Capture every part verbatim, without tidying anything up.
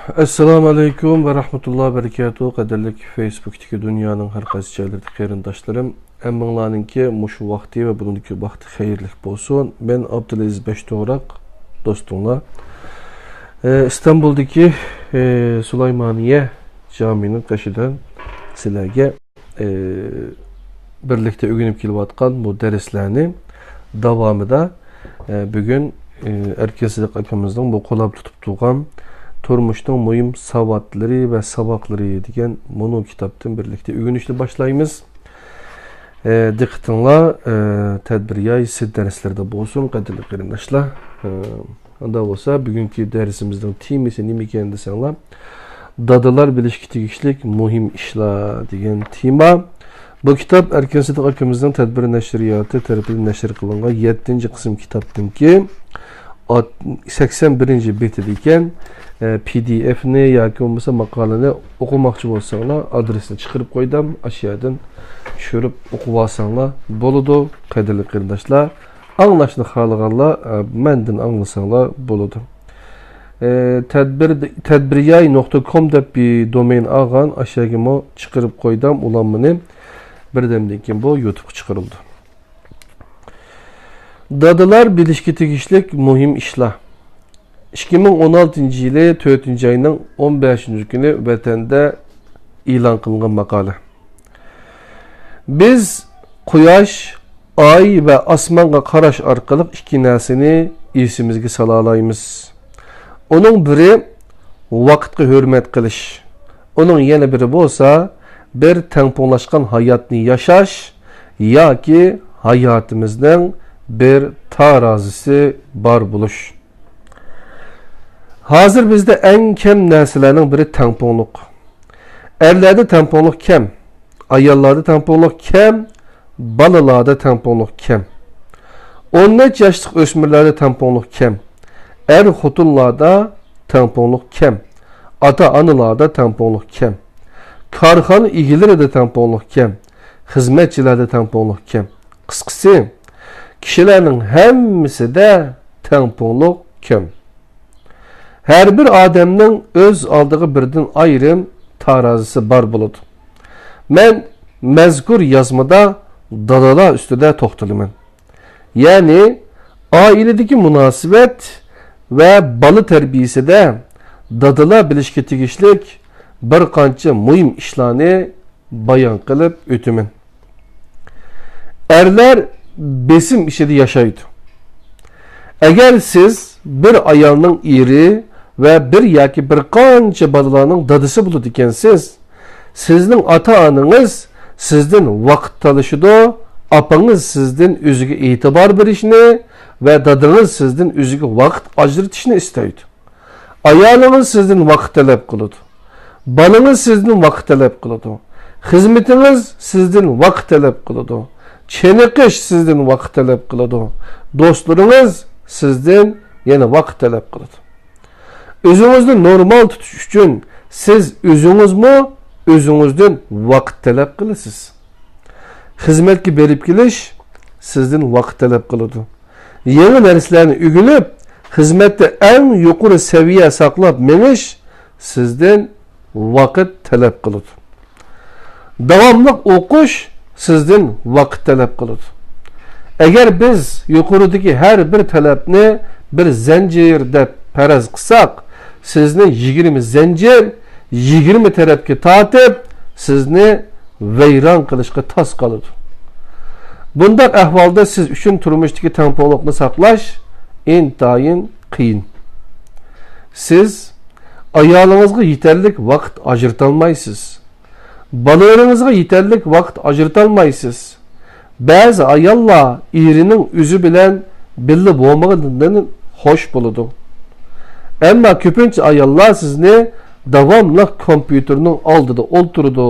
ئەسسالامۇ ئەلەيكۇم ۋە رەھمەتۇللاھى ۋە بەرىكاتۇھ. قەدىرلىك فېيسبۇكتىكى دۇنيانىڭ ھەر قايسى جايلىرىدىكى قېرىنداشلىرىم، ھەممىڭلارنىڭكى مۇشۇ ۋاقتى ۋە بۇرۇندىكى ۋاقتى خەيرلىك بولسۇن. مەن ئابدۇلئەزىز بەشتوغراق، دوستۇڭلار. ئە، ئىستانبۇلدىكى، ئە، سۇلايمانىيە جامىنىڭ قېشىدىن سىلەرگە ئى، بىرلىكتە ئۆگىنىپ كېلىۋاتقان بۇ دەرسلەرنى داۋامىدا، ئى، بۈگۈن، ئى، ئەركىن سىدىق ئاكىمىزنىڭ بۇ قوللاپ تۇتۇپ تۇرغان تۇرمۇشنىڭ مۇھىم ساۋاتلىرى ۋە ساۋاقلىرى دېگەن مۇنۇ كىتابتىن بىرلىكتە ئۆگىنىشنى باشلايمىز. ئى، دىققىتىڭلار، ئى، تەدبىر يايسى دەرسلىرىدە بولسۇن، قەدىرلىك قېرىنداشلار. ئى، ئۇنداق بولسا، بۈگۈنكى دەرسىمىزنىڭ تېمىسى نېمىكەن دېسەڭلار، دادىلار بىلىشكە تېگىشلىك مۇھىم ئىشلار دېگەن تېما. بۇ كىتاب ئەركىن سىدىق ئاكىمىزنىڭ تەدبىر نەشرىياتى تەرىپىدىن نەشر قىلىنغان يەتتىنچى قىسىم كىتابتىنكى ئات-، سەكسەن بىرىنچى بېتىدىكەن. ئە، پى دى ئېفنى ياكى بولمىسا ماقالىنى ئوقۇماقچى بولساڭلار، ئادرېسنى چىقىرىپ قويدۇم، ئاشۇ يەردىن چۈشۈرۈپ ئوقۇۋالساڭلار بولىدۇ، قەدىرلىك قېرىنداشلار. ئاڭلاشنى خالىغانلار، ئە، مەندىن ئاڭلىساڭلار بولىدۇ. ئە، تەدبىر، تەدبىرياي نۇقتا كوم دەپ بىر دومېين ئالغان، ئاشۇ يەرگىمۇ چىقىرىپ قويدۇم ئۇلانمىنى. بىردەمدىن كېيىن بۇ يۇتۇبقا چىقىرىلىدۇ. دادىلار بىلىشكە تېگىشلىك مۇھىم ئىشلار. ئىككى مىڭ ئون ئالتىنچى يىلى تۆتىنچى ئاينىڭ ئون بەشىنچى كۈنى ۋەتەندە ئېلان قىلىنغان ماقالە. بىز قۇياش، ئاي ۋە ئاسمانغا قاراش ئارقىلىق ئىككى نەرسىنى ئېسىمىزگە سالالايمىز. ئۇنىڭ بىرى ۋاقىتقا ھۆرمەت قىلىش. ئۇنىڭ يەنە بىرى بولسا بىر تەڭپۇڭلاشقان ھاياتنى ياشاش ياكى ھاياتىمىزنىڭ بىر تارازىسى بار بولۇش. ھازىر بىزدە ئەڭ كەم نەرسىلەرنىڭ بىرى تەڭپۇڭلۇق. ئەرلەردە تەڭپۇڭلۇق كەم، ئاياللاردا تەڭپۇڭلۇق كەم، بالىلاردا تەڭپۇڭلۇق كەم. ئون نەچچە ياشلىق ئۆسمۈرلەردە تەڭپۇڭلۇق كەم، ئەر خوتۇنلاردا تەڭپۇڭلۇق كەم، ئاتا-ئانىلاردا تەڭپۇڭلۇق كەم، كارخانا ئىگىلىرىدە تەڭپۇڭلۇق كەم، خىزمەتچىلەردە تەڭپۇڭلۇق كەم. قىسقىسى، كىشىلەرنىڭ ھەممىسىدە تەڭپۇڭلۇق كەم. ھەر بىر ئادەمنىڭ ئۆز ئالدىغا بىردىن ئايرىم تارازىسى بار بولىدۇ. مەن مەزكۇر يازمىدا دادىلار ئۈستىدە توختىلىمەن. يەنى ئائىلىدىكى مۇناسىۋەت ۋە بالا تەربىيىسىدە دادىلار بىلىشكە تېگىشلىك بىر قانچە مۇھىم ئىشلارنى بايان قىلىپ ئۆتىمەن. ئەرلەر بېسىم ئىچىدە ياشايدۇ. ئەگەر سىز بىر ئايالنىڭ ئېرى ۋە بىر ياكى بىر قانچە بالىلارنىڭ دادىسى بولىدىكەنسىز، سىزنىڭ ئاتا-ئانىڭىز سىزدىن ۋاقىت تالىشىدۇ، ئاپىڭىز سىزدىن ئۆزىگە ئېتىبار بېرىشنى ۋە دادىڭىز سىزدىن ئۆزىگە ۋاقىت ئاجرىتىشنى ئىستەيدۇ. ئايالىڭىز سىزدىن ۋاقىت تەلەپ قىلىدۇ. بالىڭىز سىزدىن ۋاقىت تەلەپ قىلىدۇ. خىزمىتىڭىز سىزدىن ۋاقىت تەلەپ قىلىدۇ. چېنىقىش سىزدىن ۋاقىت تەلەپ قىلىدۇ. دوستلىرىڭىز سىزدىن يەنە ۋاقىت تەلەپ قىلىدۇ. ئۆزىڭىزنى نورمال تۇتۇش ئۈچۈن سىز ئۆزىڭىزمۇ ئۆزىڭىزدىن ۋاقىت تەلەپ قىلىسىز. خىزمەتكە بېرىپ كېلىش سىزدىن ۋاقىت تەلەپ قىلىدۇ. يېڭى نەرسىلەرنى ئۆگىنىپ، خىزمەتتە ئەڭ يۇقىرى سەۋىيە ساقلاپ مېڭىش سىزدىن ۋاقىت تەلەپ قىلىدۇ. داۋاملىق ئوقۇش سىزدىن ۋاقىت تەلەپ قىلىدۇ. ئەگەر بىز يۇقىرىدىكى ھەر بىر تەلەپنى بىر زەنجىر دەپ پەرەز قىلساق، سىزنى يىگىرمە زەنجىر، يىگىرمە تەرەپكە تارتىپ، سىزنى ۋەيران قىلىشقا تاس قالىدۇ. بۇنداق ئەھۋالدا سىز ئۈچۈن تۇرمۇشتىكى تەڭپۇڭلۇقنى ساقلاش ئىنتايىن قىيىن. سىز ئايالىڭىزغا يېتەرلىك ۋاقىت ئاجرىتالمايسىز. بالىلىرىڭىزغا يېتەرلىك ۋاقىت ئاجرىتالمايسىز. بەزى ئاياللار ئېرىنىڭ ئۆزى بىلەن بىللە بولمىغىنىدىن خوش بولىدۇ. ئەمما كۆپىنچە ئاياللار سىزنى داۋاملىق كومپيۇتېرنىڭ ئالدىدا ئولتۇرىدۇ،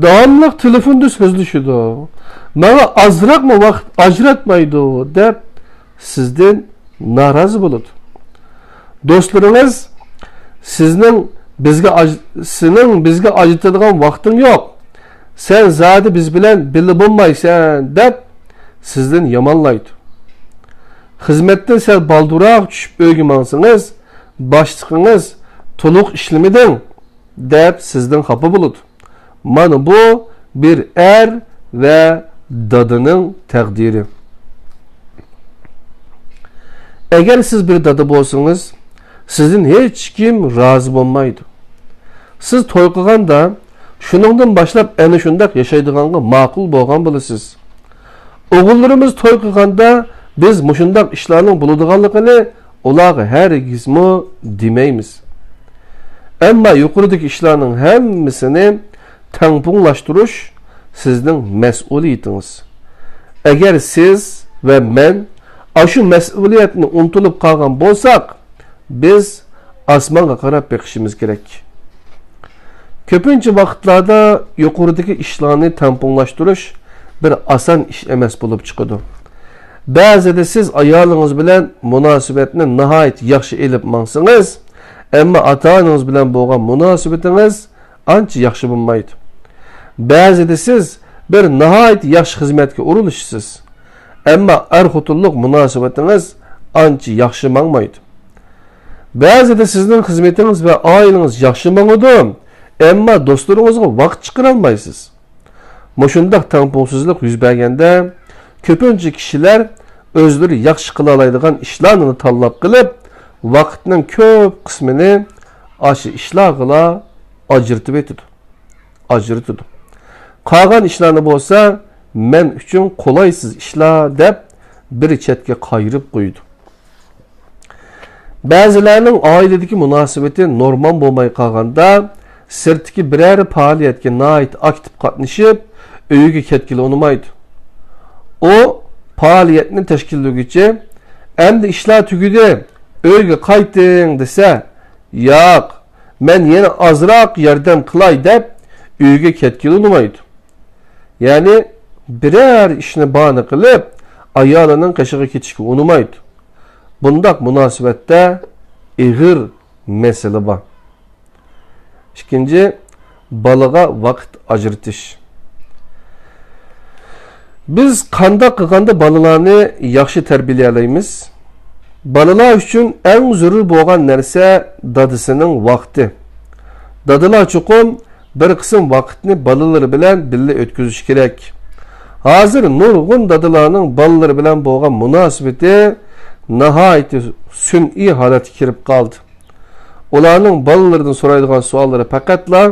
داۋاملىق تېلېفوندا سۆزلىشىدۇ، ماڭا ئازراقمۇ ۋاقىت ئاجراتمايدۇ دەپ سىزدىن نارازى بولىدۇ. دوستلىرىڭىز سىزنىڭ بىزگە ئاج-، سېنىڭ بىزگە ئاجرىتىدىغان ۋاقتىڭ يوق. سەن زادى بىز بىلەن بىللە بولمايسەن دەپ سىزدىن يامانلايدۇ. خىزمەتتىن سەل بالدۇرراق چۈشۈپ ئۆيگە ماڭسىڭىز، باشلىقىڭىز تولۇق ئىشلىمىدىڭ، دەپ سىزدىن خاپا بولىدۇ. مانا بۇ بىر ئەر ۋە دادىنىڭ تەقدىرى. ئەگەر سىز بىر دادا بولسىڭىز، سىزدىن ھېچكىم رازى بولمايدۇ. سىز توي قىلغاندا، شۇنىڭدىن باشلاپ ئەنە شۇنداق ياشايدىغانغا ماقۇل بولغان بولىسىز. ئوغۇللىرىمىز توي قىلغاندا، بىز مۇشۇنداق ئىشلارنىڭ بولىدىغانلىقىنى ئۇلارغا ھەرگىزمۇ دېمەيمىز. ئەمما يۇقىرىدىكى ئىشلارنىڭ ھەممىسىنى تەڭپۇڭلاشتۇرۇش سىزنىڭ مەسئۇلىيىتىڭىز. ئەگەر سىز ۋە مەن ئاشۇ مەسئۇلىيەتنى ئۇنتۇلۇپ قالغان بولساق، بىز ئاسمانغا قاراپ بېقىشىمىز كېرەك. كۆپىنچە ۋاقىتلاردا يۇقىرىدىكى ئىشلارنى تەڭپۇڭلاشتۇرۇش بىر ئاسان ئىش ئەمەس بولۇپ چىقىدۇ. بەزىدە سىز ئايالىڭىز بىلەن مۇناسىۋەتنى ناھايىتى ياخشى ئېلىپ ماڭسىڭىز، ئەمما ئاتا-ئانىڭىز بىلەن بولغان مۇناسىۋىتىڭىز ئانچە ياخشى بولمايدۇ. بەزىدە سىز بىر ناھايىتى ياخشى خىزمەتكە ئورۇنلىشىسىز، ئەمما ئەر-خوتۇنلۇق مۇناسىۋىتىڭىز ئانچە ياخشى ماڭمايدۇ. بەزىدە سىزنىڭ خىزمىتىڭىز ۋە ئائىلىڭىز ياخشى ماڭىدۇ، ئەمما دوستلىرىڭىزغا ۋاقىت چىقىرالمايسىز. مۇشۇنداق تەڭپۇڭسىزلىق يۈز بەرگەندە، كۆپىنچە كىشىلەر ئۆزلىرى ياخشى قىلالايدىغان ئىشلارنىلا تاللاپ قىلىپ، ۋاقىتنىڭ كۆپ قىسمىنى ئاشۇ ئىشلارغىلا ئاجرىتىۋېتىدۇ. ئاجرىتىدۇ. قالغان ئىشلارنى بولسا، مەن ئۈچۈن قولايسىز ئىشلار دەپ بىر چەتكە قايرىپ قويىدۇ. بەزىلەرنىڭ ئائىلىدىكى مۇناسىۋىتى نورمال بولماي قالغاندا، سىرتتىكى بىرەر پائالىيەتكە ناھايىتى ئاكتىپ قاتنىشىپ، ئۆيىگە كەتكىلى ئۇنىمايدۇ. ئۇ پائالىيەتنى تەشكىللىگۈچى، «ئەمدى ئىشلار تۈگىدى، ئۆيگە قايتىڭ» دېسە، «ياق، مەن يەنە ئازراق ياردەم قىلاي» دەپ، ئۆيىگە كەتكىلى ئۇنىمايدۇ. يەنى بىرەر ئىشنى باھانە قىلىپ، ئايالىنىڭ قېشىغا كېتىشكە ئۇنىمايدۇ. بۇنداق مۇناسىۋەتتە ئېغىر مەسىلە بار. ئىككىنچى، بالىغا ۋاقىت ئاجرىتىش. بىز قانداق قىلغاندا بالىلارنى ياخشى تەربىيەلەيمىز؟ بالىلار ئۈچۈن ئەڭ زۆرۈر بولغان نەرسە دادىسىنىڭ ۋاقتى. دادىلار چوقۇم بىر قىسىم ۋاقىتنى بالىلىرى بىلەن بىللە ئۆتكۈزۈشى كېرەك. ھازىر نۇرغۇن دادىلارنىڭ بالىلىرى بىلەن بولغان مۇناسىۋىتى ناھايىتى سۈنئىي ھالەتكە كىرىپ قالدى. ئۇلارنىڭ بالىلىرىدىن سورايدىغان سوئاللىرى پەقەتلا،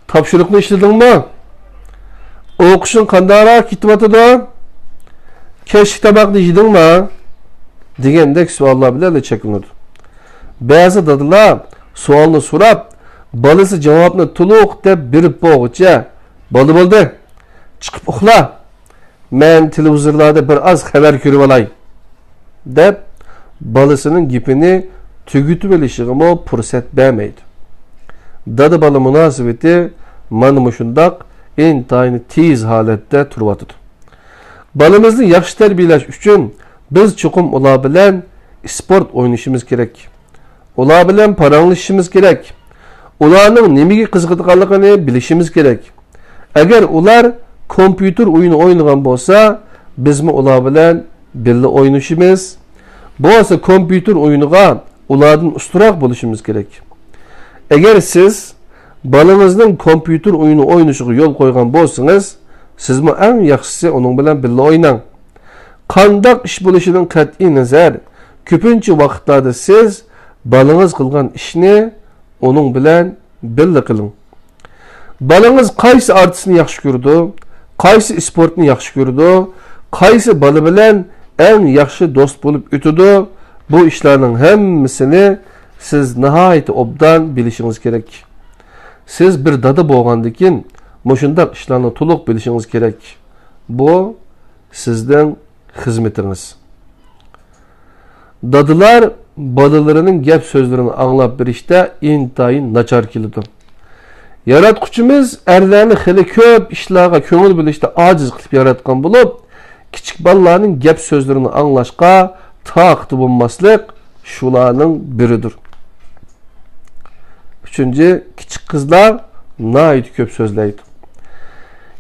«تاپشۇرۇقنى ئىشلىدىڭمۇ؟ ئوقۇشۇڭ قانداقراق كېتىۋاتىدۇ؟ كەچلىك تاماقنى يېدىڭمۇ؟» دېگەندەك سوئاللار بىلەنلا چەكلىنىدۇ. بەزى دادىلار سوئالنى سوراپ، بالىسى جاۋابنى تولۇق دەپ بېرىپ بولغۇچە، «بولدى، بولدى، چىقىپ ئۇخلا، مەن تېلېۋىزورلاردا بىر ئاز خەۋەر كۆرۈۋالاي» دەپ، بالىسىنىڭ گېپىنى تۈگىتىۋېلىشىغىمۇ پۇرسەت بەرمەيدۇ. دادا-بالا مۇناسىۋىتى مانا مۇشۇنداق ئىنتايىن تېز ھالەتتە تۇرۇۋاتىدۇ. بالىمىزنى ياخشى تەربىيەلەش ئۈچۈن بىز چوقۇم ئۇلار بىلەن ئىسپورت ئوينىشىمىز كېرەك. ئۇلار بىلەن پاراڭلىشىشىمىز كېرەك. ئۇلارنىڭ نېمىگە قىزىقىدىغانلىقىنى بىلىشىمىز كېرەك. ئەگەر ئۇلار كومپيۇتېر ئويۇنى ئوينىغان بولسا، بىزمۇ ئۇلار بىلەن بىللە ئوينىشىمىز. بولمىسا كومپيۇتېر ئويۇنىغا ئۇلاردىن ئۇستىراق بولۇشىمىز كېرەك. ئەگەر سىز بالىڭىزنىڭ كومپيۇتېر ئويۇنى ئوينىشىغا يول قويغان بولسىڭىز، سىزمۇ ئەڭ ياخشىسى ئۇنىڭ بىلەن بىللە ئويناڭ. قانداق ئىش بولۇشىدىن قەتئىينەزەر، كۆپىنچە ۋاقىتلاردا سىز بالىڭىز قىلغان ئىشنى ئۇنىڭ بىلەن بىللە قىلىڭ. بالىڭىز قايسى ئارتىسنى ياخشى كۆرىدۇ، قايسى ئىسپورتنى ياخشى كۆرىدۇ، قايسى بالا بىلەن ئەڭ ياخشى دوست بولۇپ ئۆتىدۇ، بۇ ئىشلارنىڭ ھەممىسىنى سىز ناھايىتى ئوبدان بىلىشىڭىز كېرەك. سىز بىر دادا بولغاندىكىن، مۇشۇنداق ئىشلارنى تولۇق بىلىشىڭىز كېرەك. بۇ سىزنىڭ خىزمىتىڭىز. دادىلار بالىلىرىنىڭ گەپ سۆزلىرىنى ئاڭلاپ بېرىشتە ئىنتايىن ناچار كېلىدۇ. ياراتقۇچىمىز ئەرلەرنى خېلى كۆپ ئىشلارغا كۆڭۈل بۆلۈشتە ئاجىز قىلىپ ياراتقان بولۇپ، كىچىك بالىلارنىڭ گەپ سۆزلىرىنى ئاڭلاشقا تاقىتى بولماسلىق شۇلارنىڭ بىرىدۇر. ئۈچىنچى، كىچىك قىزلار ناھايىتى كۆپ سۆزلەيدۇ.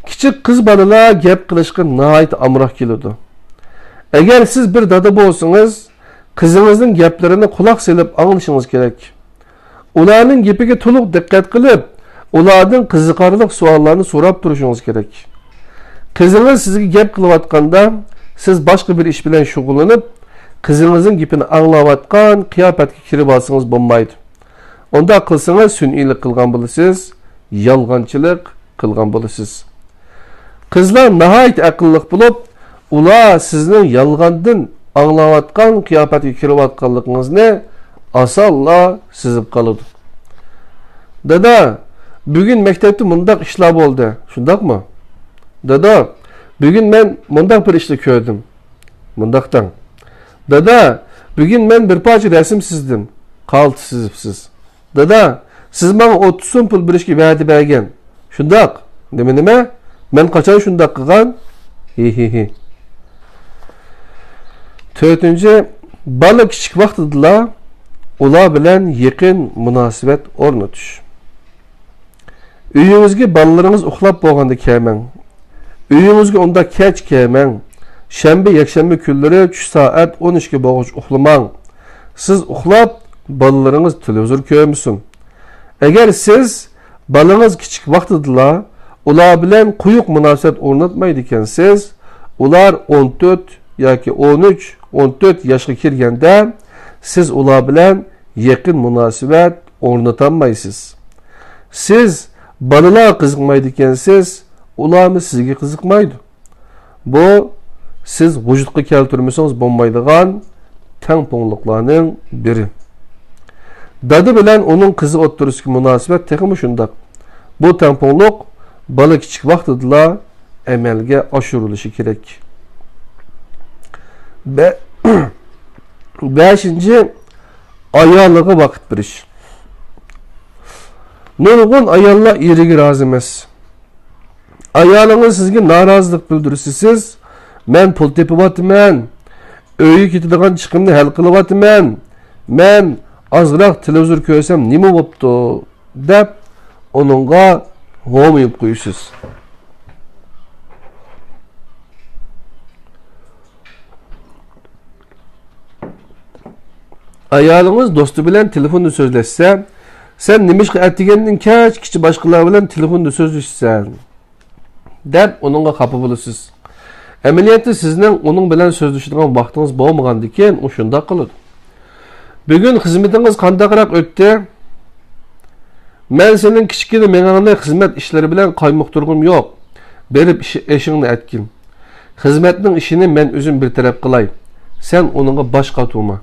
كىچىك قىز بالىلار گەپ قىلىشقا ناھايىتى ئامراق كېلىدۇ. ئەگەر سىز بىر دادا بولسىڭىز، قىزىڭىزنىڭ گەپلىرىنى قۇلاق سېلىپ ئاڭلىشىڭىز كېرەك. ئۇلارنىڭ گېپىگە تولۇق دىققەت قىلىپ، ئۇلاردىن قىزىقارلىق سوئاللارنى سوراپ تۇرۇشىڭىز كېرەك. قىزىڭىز سىزگە گەپ قىلىۋاتقاندا، سىز باشقا بىر ئىش بىلەن شۇغۇللىنىپ، قىزىڭىزنىڭ گېپىنى ئاڭلاۋاتقان قىياپەتكە كىرىۋالسىڭىز بولمايدۇ. ئۇنداق قىلسىڭىز، سۈنئىيلىق قىلغان بولىسىز، يالغانچىلىق قىلغان بولىسىز. قىزلار ناھايىتى ئەقىللىق بولۇپ، ئۇلار سىزنىڭ يالغاندىن ئاڭلاۋاتقان قىياپەتكە كىرىۋاتقانلىقىڭىزنى ئاسانلا سېزىپ قالىدۇ. دادا، بۈگۈن مەكتەپتە مۇنداق ئىشلار بولدى، شۇنداقمۇ؟ دادا، بۈگۈن مەن مۇنداق بىر ئىشنى كۆردۈم. مۇنداق دەڭ. دادا، بۈگۈن مەن بىر پارچە رەسىم سىزدىم. قالتىس سىزىپسىز. دادا، سىز ماڭا ئوتتۇز سوم پۇل بېرىشكە ۋەدە بەرگەن. شۇنداق. نېمە، نېمە؟ مەن قاچان شۇنداق قىلغان؟ ھىھىھى. تۆتىنچى، بالا كىچىك ۋاقتىدىلا ئۇلار بىلەن يېقىن مۇناسىۋەت ئورنىتىش. ئۆيىڭىزگە بالىلىرىڭىز ئۇخلاپ بولغاندا كەلمەڭ. ئۆيىڭىزگە ئۇنداق كەچ كەلمەڭ. شەنبە، يەكشەنبە كۈنلىرى چۈش سائەت ئون ئىككى بولغۇچە ئۇخلىماڭ. سىز ئۇخلاپ، بالىلىرىڭىز تېلېۋىزور كۆرمىسۇن. ئەگەر سىز بالىڭىز كىچىك ۋاقتىدىلا ئۇلار بىلەن قويۇق مۇناسىۋەت ئورناتمايدىكەنسىز، ئۇلار ئون تۆت ياكى ئون ئۈچ، ئون تۆت ياشقا كىرگەندە، سىز ئۇلار بىلەن يېقىن مۇناسىۋەت ئورنىتالمايسىز. سىز بالىلارغا قىزىقمايدىكەنسىز، ئۇلارمۇ سىزگە قىزىقمايدۇ. بۇ سىز ۋۇجۇدقا كەلتۈرمىسىڭىز بولمايدىغان تەڭپۇڭلۇقلارنىڭ بىرى. دادا بىلەن ئۇنىڭ قىزى ئوتتۇرىسىدىكى مۇناسىۋەت تېخىمۇ شۇنداق. بۇ تەڭپۇڭلۇق بالا كىچىك ۋاقتىدىلا ئەمەلگە ئاشۇرۇلۇشى كېرەك. بە-، بەشىنچى، ئايالىغا ۋاقىت بېرىش. نۇرغۇن ئاياللار ئېرىگە رازى ئەمەس. ئايالىڭىز سىزگە نارازىلىق بىلدۈرسە، سىز، «مەن پۇل تېپىۋاتىمەن، ئۆيگە كېتىدىغان چىقىمنى ھەل قىلىۋاتىمەن، مەن ئازراق تېلېۋىزور كۆرسەم نېمە بوپتۇ؟» دەپ، ئۇنىڭغا ھومىيىپ قويىسىز. ئايالىڭىز دوستى بىلەن تېلېفوندا سۆزلەشسە، «سەن نېمىشقا ئەتىگەندىن كەچكىچە باشقىلار بىلەن تېلېفوندا سۆزلىشىسەن؟» دەپ ئۇنىڭغا خاپا بولىسىز. ئەمەلىيەتتە سىزنىڭ ئۇنىڭ بىلەن سۆزلىشىدىغان ۋاقتىڭىز بولمىغاندىكىن ئۇ شۇنداق قىلىدۇ. بۈگۈن خىزمىتىڭىز قانداقراق ئۆتتى؟ مەن سېنىڭ كىچىككىنە مېڭەڭنى خىزمەت ئىشلىرى بىلەن قايمۇقتۇرغۇم يوق. بېرىپ ئىش-، ئېشىڭنى ئەتكىن. خىزمەتنىڭ ئىشىنى مەن ئۆزۈم بىر تەرەپ قىلاي. سەن ئۇنىڭغا باش قاتۇرما.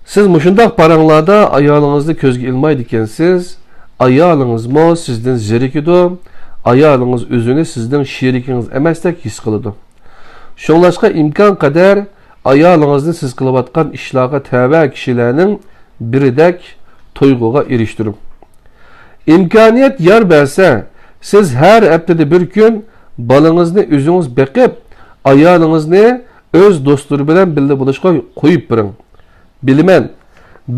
سىز مۇشۇنداق پاراڭلاردا ئايالىڭىزنى كۆزگە ئىلمايدىكەنسىز، ئايالىڭىزمۇ سىزدىن زېرىكىدۇ، ئايالىڭىز ئۆزىنى سىزنىڭ شېرىكىڭىز ئەمەستەك ھېس قىلىدۇ. شۇڭلاشقا ئىمكان قەدەر ئايالىڭىزنى سىز قىلىۋاتقان ئىشلارغا تەۋە كىشىلەرنىڭ بىرىدەك تۇيغۇغا ئېرىشتۈرۈڭ. ئىمكانىيەت يار بەرسە، سىز ھەر ھەپتىدە بىر كۈن بالىڭىزنى ئۆزىڭىز بېقىپ، ئايالىڭىزنى ئۆز دوستلىرى بىلەن بىللە بولۇشقا قويۇپ بېرىڭ. بىلىمەن،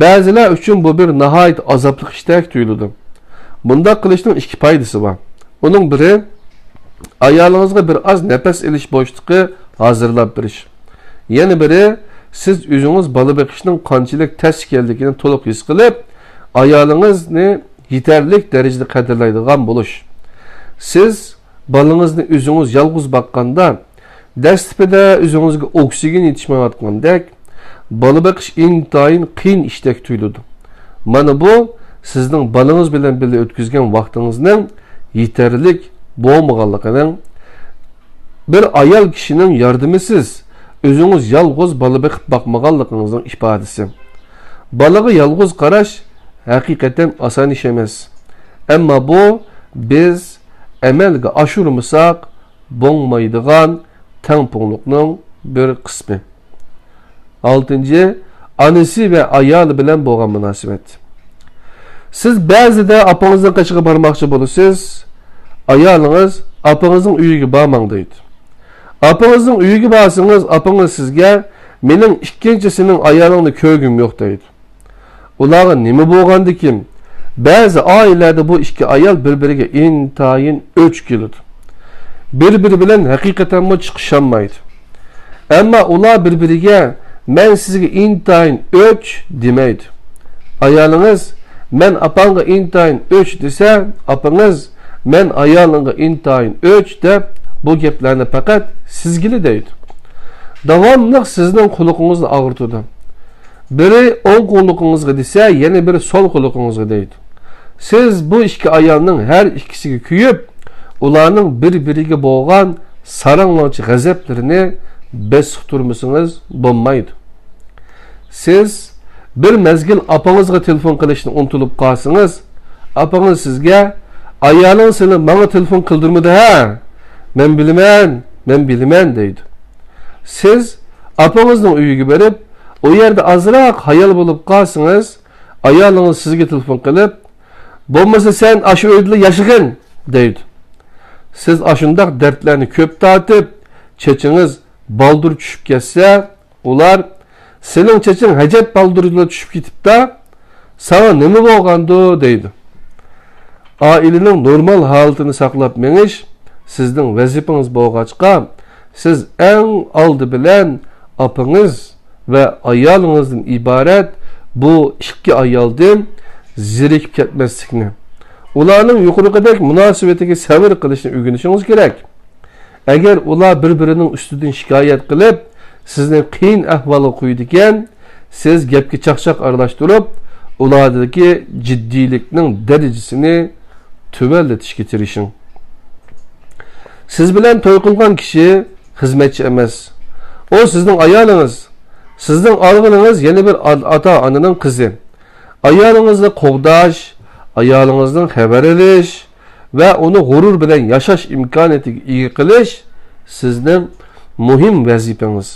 بەزىلەر ئۈچۈن بۇ بىر ناھايىتى ئازابلىق ئىشتەك تۇيۇلىدۇ. بۇنداق قىلىشنىڭ ئىككى پايدىسى بار. ئۇنىڭ بىرى، ئايالىڭىزغا بىر ئاز نەپەس ئېلىش بوشلۇقى ھازىرلاپ بېرىش. يەنە بىرى، سىز ئۆزىڭىز بالا بېقىشنىڭ قانچىلىك تەس ئىكەنلىكىنى تولۇق ھېس قىلىپ، ئايالىڭىزنى يېتەرلىك دەرىجىدە قەدىرلەيدىغان بولۇش. سىز بالىڭىزنى ئۆزىڭىز يالغۇز باققاندا، دەسلىپىدە ئۆزىڭىزگە ئوكسىگېن يېتىشمەيۋاتقاندەك، بالا بېقىش ئىنتايىن قىيىن ئىشتەك تۇيۇلىدۇ. مانا بۇ سىزنىڭ بالىڭىز بىلەن بىللە ئۆتكۈزگەن ۋاقتىڭىزنىڭ يېتەرلىك بولمىغانلىقىنىڭ، بىر ئايال كىشىنىڭ ياردىمىسىز ئۆزىڭىز يالغۇز بالا بېقىپ باقمىغانلىقىڭىزنىڭ ئىپادىسى. بالىغا يالغۇز قاراش ھەقىقەتەن ئاسان ئىش ئەمەس. ئەمما بۇ بىز ئەمەلگە ئاشۇرمىساق بولمايدىغان تەڭپۇڭلۇقنىڭ بىر قىسمى. ئالتىنچى، ئانىسى ۋە ئايالى بىلەن بولغان مۇناسىۋەت. سىز بەزىدە ئاپىڭىزنىڭ قېشىغا بارماقچى بولىسىز، ئايالىڭىز «ئاپىڭىزنىڭ ئۆيىگە بارماڭ» دەيدۇ. «ئاپىڭىزنىڭ ئۆيىگە بارسىڭىز، ئاپىڭىز سىزگە، 'مېنىڭ ئىككىنچىسىنىڭ ئايالىڭنى كۆرگۈم يوق' دەيدۇ.» ئۇلارغا نېمە بولغاندىكىن؟ بەزى ئائىلىلەردە بۇ ئىككى ئايال بىر-بىرىگە ئىنتايىن ئۆچ كېلىدۇ. بىر-بىرى بىلەن ھەقىقەتەنمۇ چىقىشالمايدۇ. ئەمما ئۇلار بىر-بىرىگە «مەن سىزگە ئىنتايىن ئۆچ» دېمەيدۇ. ئايالىڭىز، «مەن ئاپاڭغا ئىنتايىن ئۆچ» دېسە، ئاپىڭىز، «مەن ئايالىڭغا ئىنتايىن ئۆچ» دەپ، بۇ گەپلەرنى پەقەت سىزگىلى دەيدۇ. داۋاملىق سىزنىڭ قۇلىقىڭىزنى ئاغرىتىدۇ. بىرى ئوڭ قۇلىقىڭىزغا دېسە، يەنە بىرى سول قۇلىقىڭىزغا دەيدۇ. سىز بۇ ئىككى ئايالنىڭ ھەر ئىككىسىگە كۆيۈپ، ئۇلارنىڭ بىر-بىرىگە بولغان ساراڭلارچە غەزەپلىرىنى بېسىقتۇرمىسىڭىز بولمايدۇ. سىز بىر مەزگىل ئاپىڭىزغا تېلېفون قىلىشنى ئۇنتۇلۇپ قالسىڭىز، ئاپىڭىز سىزگە، «ئايالىڭ سېنى ماڭا تېلېفون قىلدۇرمىدى ھە؟ مەن بىلىمەن، مەن بىلىمەن» دەيدۇ. سىز ئاپىڭىزنىڭ ئۆيىگە بېرىپ، ئۇ يەردە ئازراق ھايال بولۇپ قالسىڭىز، ئايالىڭىز سىزگە تېلېفون قىلىپ، «بولمىسا سەن ئاشۇ ئۆيدىلا ياشىغىن» دەيدۇ. سىز ئاشۇنداق دەردلەرنى كۆپ تارتىپ، چېچىڭىز بالدۇر چۈشۈپ كەتسە، ئۇلار، «سېنىڭ چېچىڭ ھەجەت بالدۇرلا چۈشۈپ كېتىپتا، ساڭا نېمە بولغاندۇ؟» دەيدۇ. ئائىلىنىڭ نورمال ھالىتىنى ساقلاپ مېڭىش سىزنىڭ ۋەزىپىڭىز بولغاچقا، سىز ئەڭ ئالدى بىلەن ئاپىڭىز ۋە ئايالىڭىزدىن ئىبارەت بۇ ئىككى ئايالدىن زېرىكىپ كەتمەسلىكنى، ئۇلارنىڭ يۇقىرىقىدەك مۇناسىۋىتىگە سەۋر قىلىشنى ئۆگىنىشىڭىز كېرەك. ئەگەر ئۇلار بىر-بىرىنىڭ ئۈستىدىن شىكايەت قىلىپ، سىزنى قىيىن ئەھۋالغا قويىدىكەن، سىز گەپكە چاقچاق ئارىلاشتۇرۇپ، ئۇلاردىكى جىددىيلىكنىڭ دەرىجىسىنى تۆۋەنلىتىشكە تىرىشىڭ. سىز بىلەن توي قىلغان كىشى خىزمەتچى ئەمەس. ئۇ سىزنىڭ ئايالىڭىز. سىزنىڭ ئالغىنىڭىز يەنە بىر ئا-، ئاتا-ئانىنىڭ قىزى. ئايالىڭىزنى قوغداش، ئايالىڭىزدىن خەۋەر ئېلىش ۋە ئۇنى غۇرۇر بىلەن ياشاش ئىمكانىيىتىگە ئىگە قىلىش سىزنىڭ مۇھىم ۋەزىپىڭىز.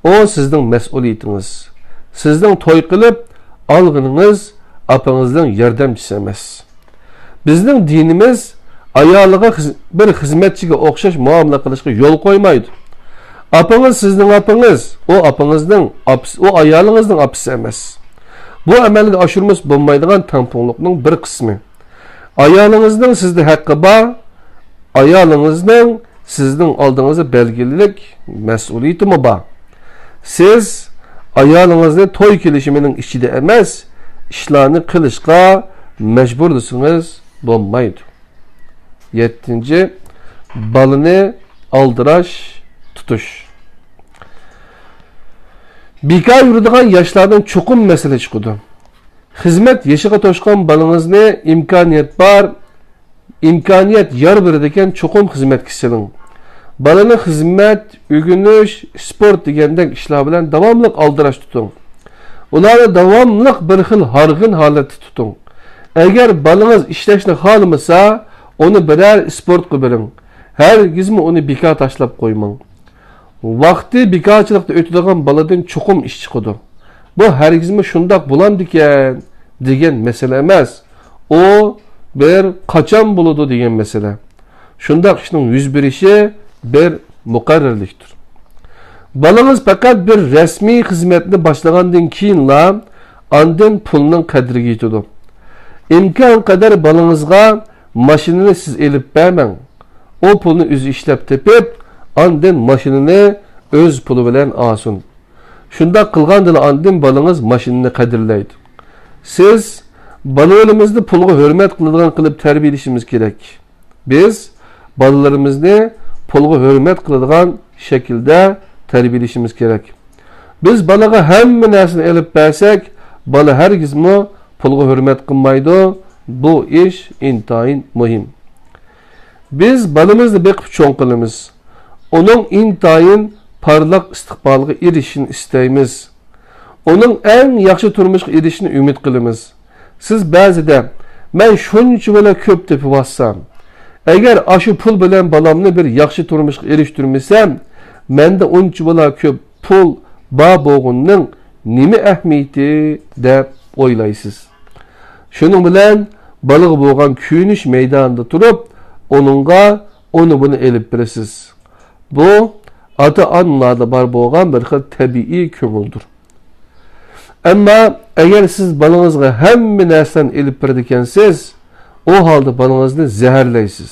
ئۇ سىزنىڭ مەسئۇلىيىتىڭىز. سىزنىڭ توي قىلىپ ئالغىنىڭىز ئاپىڭىزنىڭ ياردەمچىسى ئەمەس. بىزنىڭ دىنىمىز ئايالىغا خىز-، بىر خىزمەتچىگە ئوخشاش مۇئامىلە قىلىشقا يول قويمايدۇ. ئاپىڭىز سىزنىڭ ئاپىڭىز، ئۇ ئاپىڭىزنىڭ ئاپىسى، ئۇ ئايالىڭىزنىڭ ئاپىسى ئەمەس. بۇ ئەمەلگە ئاشۇرمىسا بولمايدىغان تەڭپۇڭلۇقنىڭ بىر قىسمى. ئايالىڭىزنىڭ سىزدە ھەققى بار، ئايالىڭىزنىڭ سىزنىڭ ئالدىڭىزدا بەلگىلىك مەسئۇلىيىتىمۇ بار. سىز ئايالىڭىزنى توي كېلىشىمىنىڭ ئىچىدە ئەمەس، ئىشلارنى قىلىشقا مەجبۇرلىسىڭىز بولمايدۇ. يەتتىنچى، بالىنى ئالدىراش تۇتۇش. بىكار يۈرىدىغان ياشلاردىن چوقۇم مەسىلە چىقىدۇ. خىزمەت يېشىغا توشقان بالىڭىزنى ئىمكانىيەت بار، ئىمكانىيەت يار بېرىدىكەن، چوقۇم خىزمەتكە سېلىڭ. بالىنى خىزمەت، ئۆگىنىش، ئىسپورت دېگەندەك ئىشلار بىلەن داۋاملىق ئالدىراش تۇتۇڭ. ئۇلارنى داۋاملىق بىر خىل ھارغىن ھالەتتە تۇتۇڭ. ئەگەر بالىڭىز ئىشلەشنى خالىمىسا، ئۇنى بىرەر ئىسپورتقا بېرىڭ. ھەرگىزمۇ ئۇنى بىكار تاشلاپ قويماڭ. ۋاقتى بىكارچىلىقتا ئۆتىدىغان بالىدىن چوقۇم ئىش چىقىدۇ. بۇ ھەرگىزمۇ شۇنداق بولامدىكەن دېگەن مەسىلە ئەمەس. ئۇ بىر قاچان بولىدۇ دېگەن مەسىلە. شۇنداق ئىشنىڭ يۈز بېرىشى بىر مۇقەررەرلىكتۇر. بالىڭىز پەقەت بىر رەسمىي خىزمەتنى باشلىغاندىن كېيىنلا ئاندىن پۇلنىڭ قەدرىگە يېتىدۇ. ئىمكان قەدەر بالىڭىزغا ماشىنىنى سىز ئېلىپ بەرمەڭ. ئۇ پۇلنى ئۆزى ئىشلەپ تېپىپ، ئاندىن ماشىنىنى ئۆز پۇلى بىلەن ئالسۇن. شۇنداق قىلغاندىلا ئاندىن بالىڭىز ماشىنىنى قەدىرلەيدۇ. سىز بالىلىرىمىزنى پۇلغا ھۆرمەت قىلىدىغان قىلىپ تەربىيەلىشىمىز كېرەك. بىز بالىلىرىمىزنى پۇلغا ھۆرمەت قىلىدىغان شەكىلدە تەربىيەلىشىمىز كېرەك. بىز بالىغا ھەممە نەرسىنى ئېلىپ بەرسەك، بالا ھەرگىزمۇ پۇلغا ھۆرمەت قىلمايدۇ. بۇ ئىش ئىنتايىن مۇھىم. بىز بالىمىزنى بېقىپ چوڭ قىلىمىز. ئۇنىڭ ئىنتايىن پارلاق ئىستىقبالغا ئېرىشىشىنى ئىستەيمىز. ئۇنىڭ ئەڭ ياخشى تۇرمۇشقا ئېرىشىشىنى ئۈمىد قىلىمىز. سىز بەزىدە، «مەن شۇنچىۋالا كۆپ تېپىۋاتسام، ئەگەر ئاشۇ پۇل بىلەن بالامنى بىر ياخشى تۇرمۇشقا ئېرىشتۈرمىسەم، مەندە ئۇنچىۋالا كۆپ پۇل بار بولغىنىنىڭ نېمە ئەھمىيىتى؟» دەپ ئويلايسىز. شۇنىڭ بىلەن بالىغا بولغان كۆيۈنۈش مەيدانىدا تۇرۇپ، ئۇنىڭغا ئۇنى بۇنى ئېلىپ بېرىسىز. بۇ ئاتا-ئانىلاردا بار بولغان بىر خىل تەبىئىي كۆڭۈلدۇر. ئەمما ئەگەر سىز بالىڭىزغا ھەممە نەرسىلەرنى ئېلىپ بېرىدىكەنسىز، ئۇ ھالدا بالىڭىزنى زەھەرلەيسىز.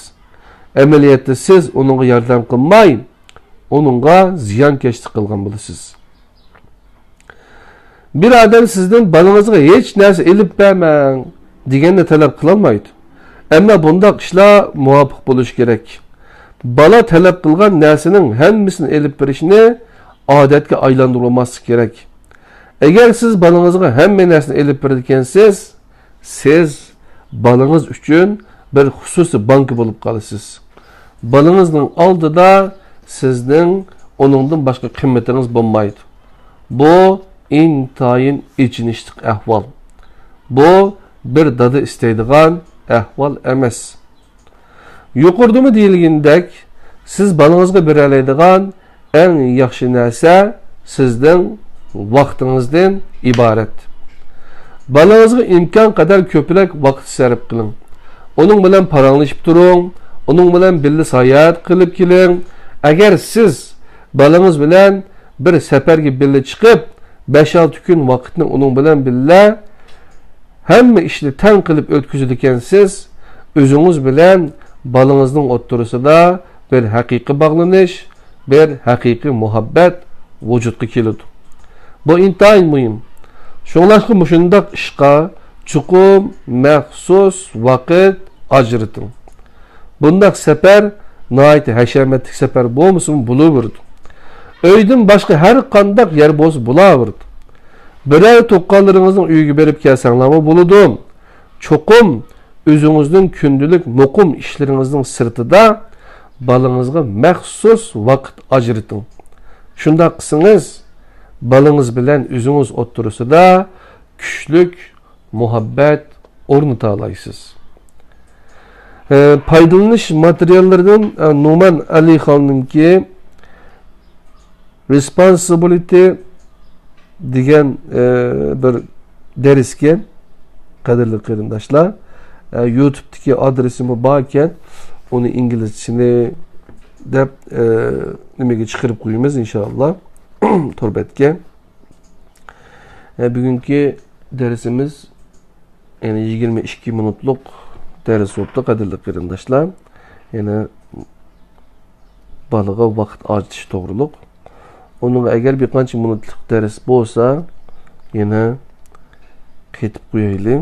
ئەمەلىيەتتە سىز ئۇنىڭغا ياردەم قىلماي، ئۇنىڭغا زىيانكەشلىك قىلغان بولىسىز. بىر ئادەم سىزدىن بالىڭىزغا ھېچ نەرسە ئېلىپ بەرمەڭ دېگەننى تەلەپ قىلالمايدۇ. ئەمما بۇنداق ئىشلار مۇۋاپىق بولۇشى كېرەك. بالا تەلەپ قىلغان نەرسىنىڭ ھەممىسىنى ئېلىپ بېرىشنى ئادەتكە ئايلاندۇرۇۋالماسلىق كېرەك. ئەگەر سىز بالىڭىزغا ھەممە نەرسىنى ئېلىپ بېرىدىكەنسىز، سىز بالىڭىز ئۈچۈن بىر خۇسۇسىي بانكا بولۇپ قالىسىز. بالىڭىزنىڭ ئالدىدا سىزنىڭ ئۇنىڭدىن باشقا قىممىتىڭىز بولمايدۇ. بۇ ئىنتايىن ئېچىنىشلىق ئەھۋال. بۇ بىر دادا ئىستەيدىغان ئەھۋال ئەمەس. يۇقىرىدىمۇ دېيىلگىنىدەك، سىز بالىڭىزغا بېرەلەيدىغان ئەڭ ياخشى نەرسە سىزنىڭ ۋاقتىڭىزدىن ئىبارەت. بالىڭىزغا ئىمكان قەدەر كۆپرەك ۋاقىت سەرپ قىلىڭ. ئۇنىڭ بىلەن پاراڭلىشىپ تۇرۇڭ، ئۇنىڭ بىلەن بىللە ساياھەت قىلىپ كېلىڭ. ئەگەر سىز بالىڭىز بىلەن بىر سەپەرگە بىللە چىقىپ، بەش-ئالتە كۈن ۋاقىتنى ئۇنىڭ بىلەن بىللە ھەممە ئىشنى تەڭ قىلىپ ئۆتكۈزىدىكەنسىز، ئۆزىڭىز بىلەن بالىڭىزنىڭ ئوتتۇرىسىدا بىر ھەقىقىي باغلىنىش، بىر ھەقىقىي مۇھەببەت ۋۇجۇدقا كېلىدۇ. بۇ ئىنتايىن مۇھىم. شۇڭلاشقا مۇشۇنداق ئىشقا چوقۇم مەخسۇس ۋاقىت ئاجرىتىڭ. بۇنداق سەپەر ناھايىتى ھەشەمەتلىك سەپەر بولمىسىمۇ بولۇۋېرىدۇ. ئۆيدىن باشقا ھەر قانداق يەر بولسا بولاۋېرىدۇ. بىرەر تۇغقانلىرىڭىزنىڭ ئۆيىگە بېرىپ كەلسەڭلارمۇ بولىدۇ. چوقۇم ئۆزىڭىزنىڭ كۈندىلىك مۇقىم ئىشلىرىڭىزنىڭ سىرتىدا بالىڭىزغا مەخسۇس ۋاقىت ئاجرىتىڭ. شۇنداق قىلسىڭىز، بالىڭىز بىلەن ئۆزىڭىز ئوتتۇرىسىدا كۈچلۈك مۇھەببەت ئورنىتالايسىز. ئە، پايدىلىنىش ماتېرىياللىرىدىن، ئە، نومان ئەلىخاننىڭكى رېسپونسىبىلىتى دېگەن، ئە، بىر دەرسكەن، قەدىرلىك قېرىنداشلار. ئە، يۇتۇبتىكى ئادرېسىمۇ باركەن، ئۇنى ئىنگلىزچىنى دەپ، ئە، نېمىگە چىقىرىپ قويىمىز، ئىنشائاللا، تور بەتكە. ئە، بۈگۈنكى دەرسىمىز، يەنى يىگىرمە ئىككى مىنۇتلۇق دەرس بوپتۇ، قەدىرلىك قېرىنداشلار. يەنى بالىغا ۋاقىت ئاجرىتىش توغرۇلۇق. ئۇنىڭغا ئەگەر بىر قانچە مىنۇتلۇق دەرس بولسا، يەنە قېتىپ قويايلى.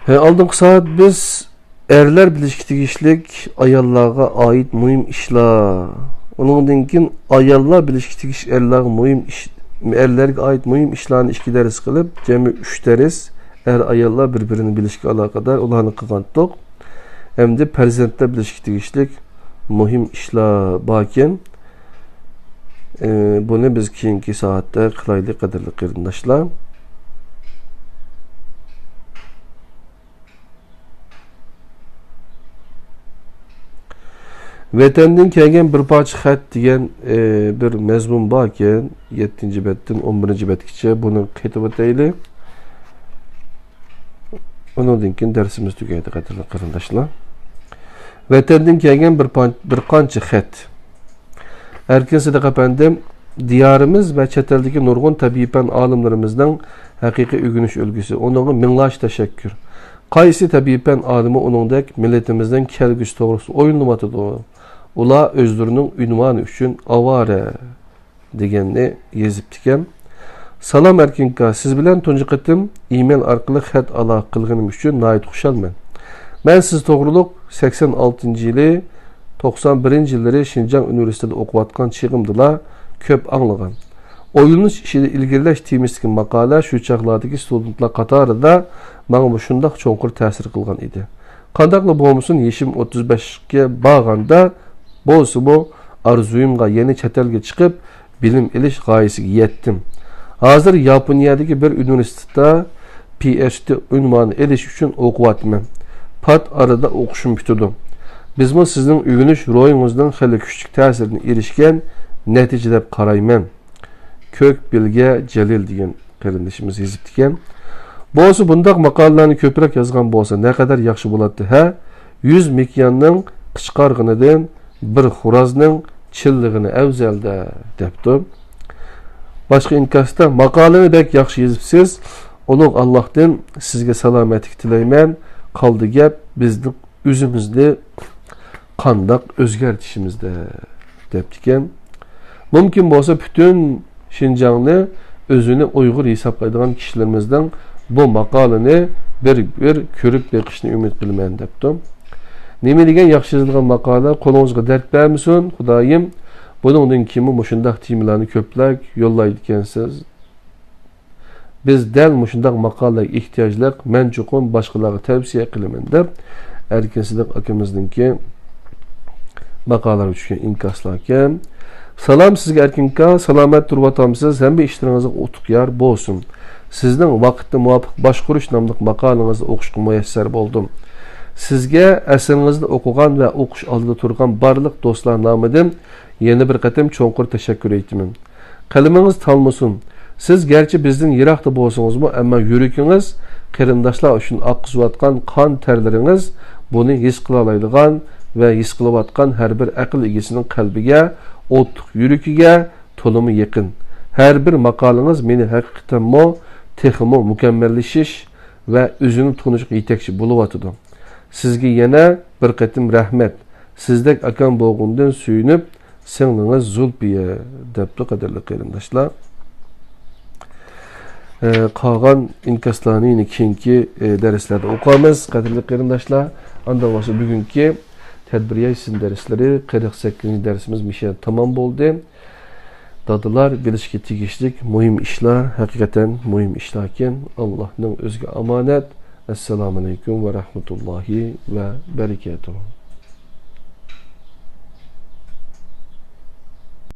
ھە، ئالدىنقى سائەت بىز ئەرلەر بىلىشكە تېگىشلىك ئاياللارغا ئائىت مۇھىم ئىشلار. ئۇنىڭدىن كېيىن ئاياللار بىلىشكە تېگىش ئەرلەرگە مۇھىم ئىش، ئەرلەرگە ئائىت مۇھىم ئىشلارنى ئىككى دەرس قىلىپ، جەمئىي ئۈچ دەرس ئەر-ئاياللار بىر-بىرىنى بىلىشكە ئالاقىدار ئۇلارنى قىلغانتۇق. ئەمدى پەرزەنتلەر بىلىشكە تېگىشلىك مۇھىم ئىشلار باركەن. ئى، بۇنى بىز كېيىنكى سائەتتە قىلايلى، قەدىرلىك قېرىنداشلار. ۋەتەندىن كەلگەن بىر پارچە خەت دېگەن، ئى، بىر مەزمۇن باركەن، يەتتىنچى بەتتىن ئون بىرىنچى بەتكىچە بۇنى قېتىۋېتەيلى. ئۇنىڭدىن كېيىن دەرسىمىز تۈگەيدۇ، قەدىرلىك قېرىنداشلار. ۋەتەندىن كەلگەن بىر پان-، بىر قانچە خەت. ئەركىن سىدىق ئەپەندىم، دىيارىمىز ۋە چەت ئەلدىكى نۇرغۇن تەبىئىي پەن ئالىملىرىمىزنىڭ ھەقىقىي ئۆگىنىش ئۈلگىسى، ئۇنىڭغا مىڭلارچە تەشەككۈر. قايسى تەبىئىي پەن ئالىمى ئۇنىڭدەك مىللىتىمىزنىڭ كەلگۈسى توغرىسىدا ئويلىنىۋاتىدۇ؟ ئۇلار ئۆزلىرىنىڭ ئۇنۋانى ئۈچۈن ئاۋارە دېگەننى يېزىپتىكەن. سالام ئەركىنكا، سىز بىلەن تۇنجى قېتىم ئىمېيل ئارقىلىق خەت ئالاقە قىلغىنىم ئۈچۈن ناھايىتى خۇشالمەن. مەن سىز توغرۇلۇق سەكسەن ئالتىنچى يىلى، توقسان بىرىنچى يىللىرى شىنجاڭ ئۇنىۋېرسىتېتىدا ئوقۇۋاتقان چېغىمدىلا كۆپ ئاڭلىغان. ئويلىنىش ئىچىدە ئىلگىرىلەش تېمىسىدىكى ماقالە شۇ چاغلاردىكى ستۇدېنتلار قاتارىدا ماڭا مۇشۇنداق چوڭقۇر تەسىر قىلغان ئىدى. قانداقلا بولمىسۇن، يېشىم ئوتتۇز بەشكە بارغاندا بولسىمۇ، ئارزۇيۇمغا، يەنى چەت ئەلگە چىقىپ بىلىم ئېلىش غايىسىگە يەتتىم. ھازىر ياپونىيەدىكى بىر ئۇنىۋېرسىتېتتا پى ئېچ دى ئۇنۋانى ئېلىش ئۈچۈن ئوقۇۋاتىمەن. پات ئارىدا ئوقۇشۇم پۈتىدۇ. بىزمۇ سىزنىڭ ئۆگىنىش روھىڭىزنىڭ خېلى كۈچلۈك تەسىرىدىن ئېرىشكەن نەتىجە دەپ قارايمەن. كۆك بىلگە جەلىل دېگەن قېرىندىشىمىز يېزىپتىكەن. بولسا بۇنداق ماقالىلەرنى كۆپرەك يازغان بولسا نەقەدەر ياخشى بولاتتى ھە؟ يۈز مېكىياننىڭ قىچقارغىنىدىن بىر خورازنىڭ چىللىغىنى ئەۋزەل-دە، دەپتۇ. باشقا ئىنكاستا، ماقالىنى بەك ياخشى يېزىپسىز. ئۇلۇغ ئاللاھتىن سىزگە سالامەتلىك تىلەيمەن. قالدى گەپ، بىزنىڭ ئۆزىمىزنى قانداق ئۆزگەرتىشىمىزدە، دەپتىكەن. مۇمكىن بولسا پۈتۈن شىنجاڭنى ئۆزىنى ئۇيغۇر ھېسابلايدىغان كىشىلىرىمىزنىڭ بۇ ماقالىنى بىر بىر كۆرۈپ بېقىشنى ئۈمىد قىلىمەن، دەپتۇ. نېمە دېگەن ياخشى يېزىلغان ماقالە، قولىڭىزغا دەرد بەرمىسۇن خۇدايىم. بۇنىڭدىن كېيىنمۇ مۇشۇنداق تېمىلارنى كۆپلەپ يوللايدىكەنسىز. بىز دەل مۇشۇنداق ماقالىلەرگە ئېھتىياجلىق، مەن چوقۇم باشقىلارغا تەۋسىيە قىلىمەن، دەپ ئەركىن سىدىق ئاكىمىزنىڭكى ماقالىلىرىگە چۈشكەن ئىنكاسلاركەن. سالام سىزگە ئەركىن ئاكا، سالامەت تۇرۇۋاتامسىز؟ ھەممە ئىشلىرىڭىزغا ئۇتۇق يار بولسۇن. سىزنىڭ ۋاقىتنى مۇۋاپىق باشقۇرۇش ناملىق ماقالىڭىزنى ئوقۇشقا مۇيەسسەر بولدۇم. سىزگە ئەسىرىڭىزنى ئوقۇغان ۋە ئوقۇش ئالدىدا تۇرغان بارلىق دوستلار نامىدىن يەنە بىر قېتىم چوڭقۇر تەشەككۈر ئېيتىمەن. قەلىمىڭىز تالمىسۇن. سىز گەرچە بىزدىن يىراقتا بولسىڭىزمۇ، ئەمما يۈرىكىڭىز، قېرىنداشلار ئۈچۈن ئاققۇزۇۋاتقان قان تەرلىرىڭىز، بۇنى ھېس قىلالايدىغان ۋە ھېس قىلىۋاتقان ھەر بىر ئەقىل ئىگىسىنىڭ قەلبىگە، ئوتلۇق يۈرىكىگە تولىمۇ يېقىن. ھەر بىر ماقالىڭىز مېنى ھەقىقەتەنمۇ تېخىمۇ مۇكەممەللىشىش ۋە ئۆزىنى تونۇشقا يېتەكچى بولۇۋاتىدۇ. سىزگە يەنە بىر قېتىم رەھمەت. سىزدەك ئاكام بولغىنىدىن سۆيۈنۈپ، سىڭلىڭىز زۇلپىيە، دەپتۇ قەدىرلىك قېرىنداشلار. ئە، قالغان ئىنكاسلارنى يەنە كېيىنكى، ئە، دەرسلەردە ئوقۇمىز، قەدىرلىك قېرىنداشلار. ئاندىن بولسا بۈگۈنكى تەدبىرىيە سىن دەرسلىرى، قىرىق سەككىزىنچى دەرسىمىز مۇشۇ يەردە تامام بولدى. دادىلار بىلىشكە تېگىشلىك مۇھىم ئىشلار، ھەقىقەتەن مۇھىم ئىشلاركەن. ئاللاھنىڭ ئۆزىگە ئامانەت. ئەسسالامۇئەلەيكۇم ۋە رەھمەتۇللاھى ۋە بەرىكاتۇھۇ.